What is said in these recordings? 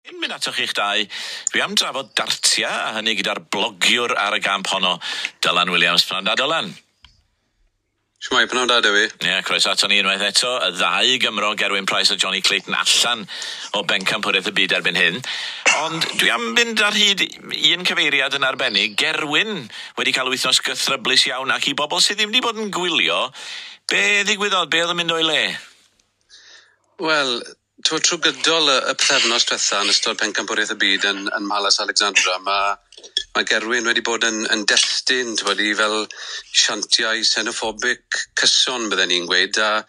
Cyn mynd atoch chi'ch dau, dwi am drafod dartia, a hynny gyda'r blogiwr ar y gamp honno, Dylan Williams. Pnawn da, Dylan. Shwmae, pnawn da, Dewi. Ie, yeah, croeso ato ni unwaith eto. Y ddau Gymro, Gerwyn Price a Johnny Clayton, allan o bencampwriaeth y byd erbyn hyn. Ond dwi am fynd ar hyd un cyfeiriad yn arbennig. Gerwyn wedi cael wythnos gythryblus iawn, ac i bobl sydd ddim wedi bod yn gwylio, be ddigwyddodd, be oedd yn mynd o'i le? Wel, t'wod, trwy gydol y pythefnos diwetha yn ystod pencampwriaeth y byd yn Mhalas Alexandra, mae Gerwyn wedi bod yn destun, t'wod, i fel siantiau xenophobic cyson, bydden ni'n gweud, a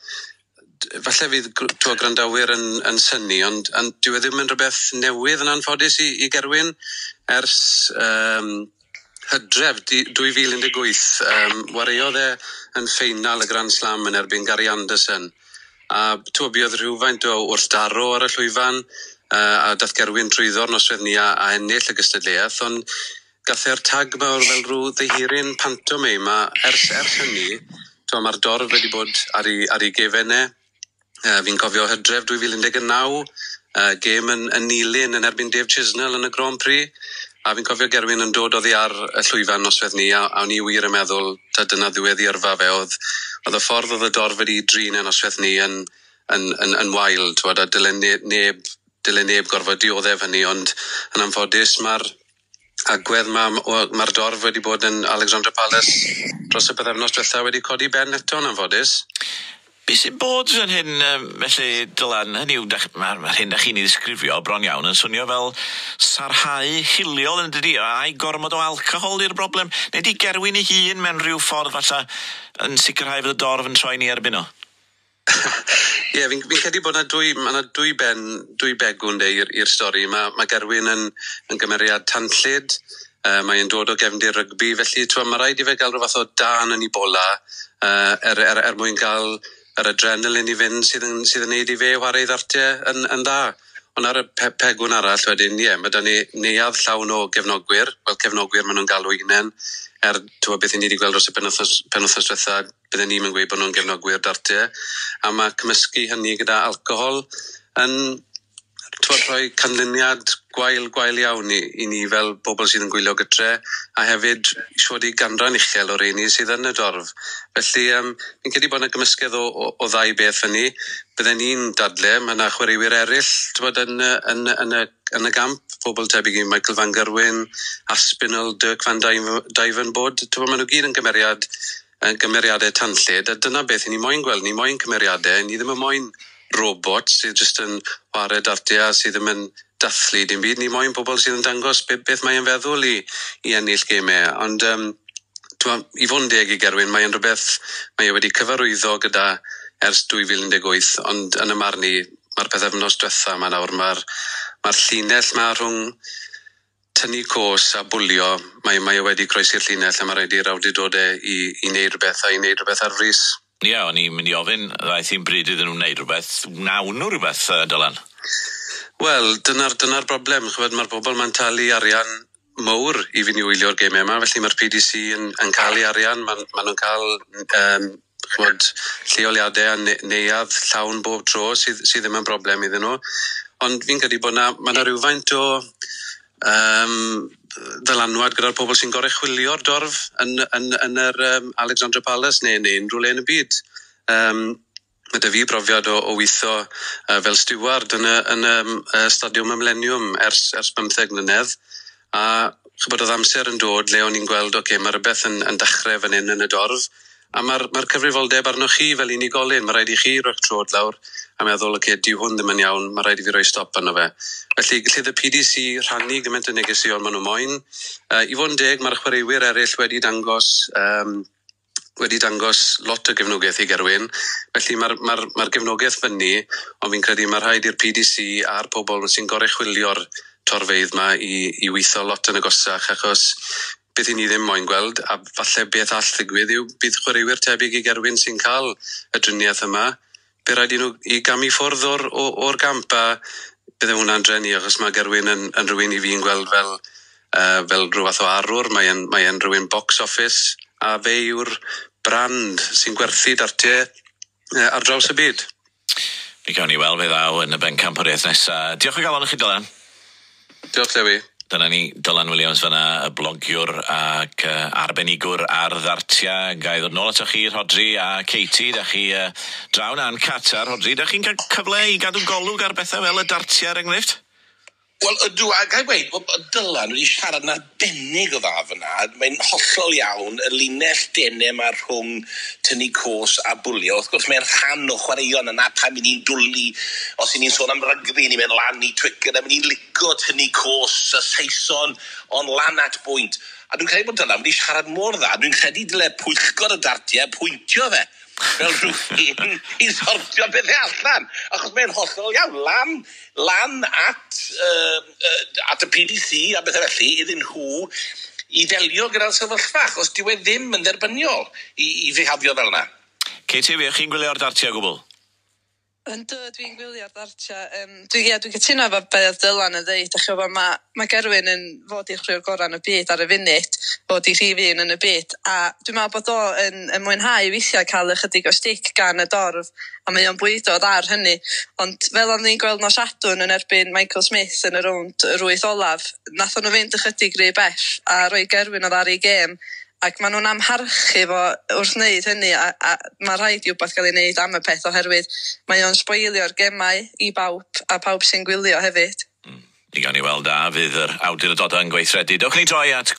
falle fydd t'wod, gwrandawyr yn synnu, ond dyw e ddim yn rhywbeth newydd yn anffodus i Gerwyn ers Hydref 2018, wareodd e yn ffeinal y Grand Slam yn erbyn Gary Anderson. A t'wod, buodd rhywfaint o wrthdaro ar y llwyfan, a dath Gerwyn trwyddo'r noswaith ni a ennill y gystadleuaeth, ond gath e'r tag mawr fel rhyw ddihiryn pantomime, a ers hynny, t'wod, mae'r dorf wedi bod ar ei gefenau. Fi'n cofio Hydref 2019, gêm yn Nulyn yn erbyn Dave Chisnell yn y Grand Prix, a fi'n cofio Gerwyn yn dod oddi ar y llwyfan noswaith ni, a o'n i wir yn meddwl, ta dyna ddiwedd i yrfa fe, oedd y ffordd oedd y dorf wedi drin y noswaith ni yn wael, t'wod, a dyle neb gorfod dioddef hynny, ond yn anffodus mae'r agwedd mae'r dorf wedi bod yn Alexandra Palace dros y pythefnos diwetha wedi codi ben eto yn anffodus. Be sy'n bod yn hyn, felly, Dylan, hynny yw, mae'r hyn da chi'n ei ddisgrifio bron iawn yn swnio fel sarhau hiliol yn dydi, ai gormod o alcohol i'r broblem, neu di Gerwyn ei hun mewn rhyw ffordd falle yn sicrhau fod y dorf yn troi ni erbyn o? Ie, yeah, fi'n credu bod yna dwy, ma' 'na dwy ben, dwy begwn de i'r stori. Mae Gerwyn yn gymeriad tanllyd, mae'n dod o gefndir rygbi, felly t'wod, mae rhaid i fe gael rhyw fath o dân yn ei bola er mwyn gael yr adrenalin i fynd sydd yn neud i fe chwarae ei ddartiau yn dda. Ond ar y pegwn arall wedyn, ie, mae 'da ni neuadd llawn o gefnogwyr, wel cefnogwyr maen nhw'n galw hunain, er t'wod, beth i ni wedi gweld dros y penwythnos diwetha, bydden ni'n gweud bod nhw'n gefnogwyr dartiau, a mae cymysgu hynny gyda alcohol yn, t'wod, rhoi canlyniad gwael, gwael iawn i ni fel bobl sydd yn gwylio gytre, a hefyd siwr i ganran uchel o'r rheini sydd yn y dorf. Felly, fi'n credu bod yna gymysgedd o ddau beth hynny. Bydden ni'n dadle, mae yna chwaraewyr eraill, t'wod, yn y gamp, pobl tebyg i Michael Van Gerwen, Aspinall, Dirk van Duijvenbode, t'wod, maen nhw gyd yn gymeriadau tanllyd, a dyna beth i ni moyn gweld, ni moyn cymeriadau, ni ddim yn moyn robot sydd jyst yn chwarae dartiau sydd ddim yn dathlu dim byd. Ni moyn pobl sydd yn dangos beth mae'n feddwl i ennill gemau. Ond t'wod, i fod yn deg i Gerwyn, mae'n rhywbeth mae e wedi cyfarwyddo gyda ers 2018, ond yn y marn i, mae'r pythefnos diwetha yma nawr, mae'r llinell ma rhwng tynnu cos a bwlio, mae e wedi croesi'r llinell a mae rhaid i'r awdurdodau i wneud rhywbeth a i wneud rhywbeth ar frys. Ie, yeah, o'n i'n mynd i ofyn, ddaeth hi'n bryd iddyn nhw wneud rhywbeth, wnawn nhw rhywbeth, Dylan? Wel, dyna broblem. Ch'mod, mae'r bobl ma'n talu arian mowr i fynd i wylio'r gemau yma, felly mae'r PDC yn cael ei arian, ma nhw'n cael ch'mod, lleoliadau a neuadd llawn bob tro sydd ddim yn broblem iddyn nhw. Ond fi'n credu bod na, ma' 'na rhywfaint o ddylanwad gyda'r pobl sy'n goruchwylio'r dorf yn yr Alexandra Palace neu unrhyw le yn y byd. Mae 'da fi brofiad o weithio fel steward yn y Stadiwm y Millennium ers 15 mlynedd, a ch'bod, oedd amser yn dod le o'n i'n gweld, oce, okay, mae rhywbeth yn dechrau fan hyn yn y dorf, a mae'r cyfrifoldeb arnoch chi fel unigolyn, mae rhaid i chi roi'ch troed lawr a meddwl, oce, okay, dyw hwn ddim yn iawn, mae rhaid i fi roi stop arno fe. Felly, gallai y PDC rhannu gymaint o negeseuon maen nhw moyn. I fod yn deg, mae'r chwaraewyr eraill wedi dangos lot o gefnogaeth i Gerwyn. Felly mae'r ma gefnogaeth fyny, ond fi'n credu mae rhaid i'r PDC a'r pobl sy'n goruchwylio'r torfeydd ma i weithio lot yn agosach, achos beth i ni ddim moyn gweld, a falle beth all ddigwydd yw bydd chwaraewyr tebyg i Gerwyn sy'n cael y driniaeth yma, bydd rhaid i nhw i gamu ffwrdd o'r gamp, a bydde hwnna'n drueni, achos mae Gerwyn yn rhywun i fi'n gweld fel rhyw fath o arwr, mae rhywun box office, a fe yw'r brand sy'n gwerthu dartiau ar draws y byd. Mi gawn ni weld fe ddaw yn y bencampwriaeth nesaf. Diolch o galon i chi, Dylan. Diolch, Dewi. Dyna ni, Dylan Williams fyna, y blogiwr ac arbenigwr ar ddartiau. Ga i ddod nôl atoch chi, Rhodri a Katie. Da chi draw 'na'n Qatar. Rhodri, da chi'n cael cyfle i gadw golwg ar bethau fel y dartiau, er enghraifft? Wel, ydw, a ga i weud bod Dylan wedi siarad yn arbennig o dda fyna. Mae'n hollol iawn, y linell denau 'ma rhwng tynnu cos a bwlio. Wrth gwrs, mae'n rhan o chwaraeon yna pan ni'n dwlu, os 'y ni'n sôn am rygbi, ni'n mynd lan i Twitter, a ni'n lico tynnu cos y Saeson, ond lan at bwynt. A dwi'n credu bod Dylan wedi siarad mor dda, dwi'n credu dyle pwyllgor y dartiau pwyntio fe fel rhywun i sortio pethau allan. Achos mae'n hollol iawn. Lan at y PDC a bethau felly, iddyn nhw i ddelio gyda'r sefyllfa, achos dyw e ddim yn dderbyniol i fihafio fel yna. Katie, fi, chi'n gwylio'r dartiau o gwbl? Yndw, dwi'n gwylio'r dartiau. Ie, dwi'n cytuno efo be oedd Dylan yn dweud. Dach chi'n gwbod, mae Gerwyn yn fod i'r chwaraewr gorau yn y byd ar y funud, fod i rhif un yn y byd. A dwi'n meddwl bod o yn mwynhau weithiau cael ychydig o stick gan y dorf, a mae o'n bwydo ar hynny. Ond fel o'n ni'n gweld nos Sadwrn yn erbyn Michael Smith yn y rownd yr wyth olaf, nath nhw fynd ychydig rhy bell a rhoi Gerwyn oedd ar ei gêm. Ac maen nhw'n amharchu fo wrth wneud hynny, a mae rhaid i wbeth gael ei wneud am y peth oherwydd mae o'n sboilio'r gemau i bawb a pawb sy'n gwylio hefyd. I gawn ni weld a fydd yr awdurdodau yn gweithredu. Dewch ni droi at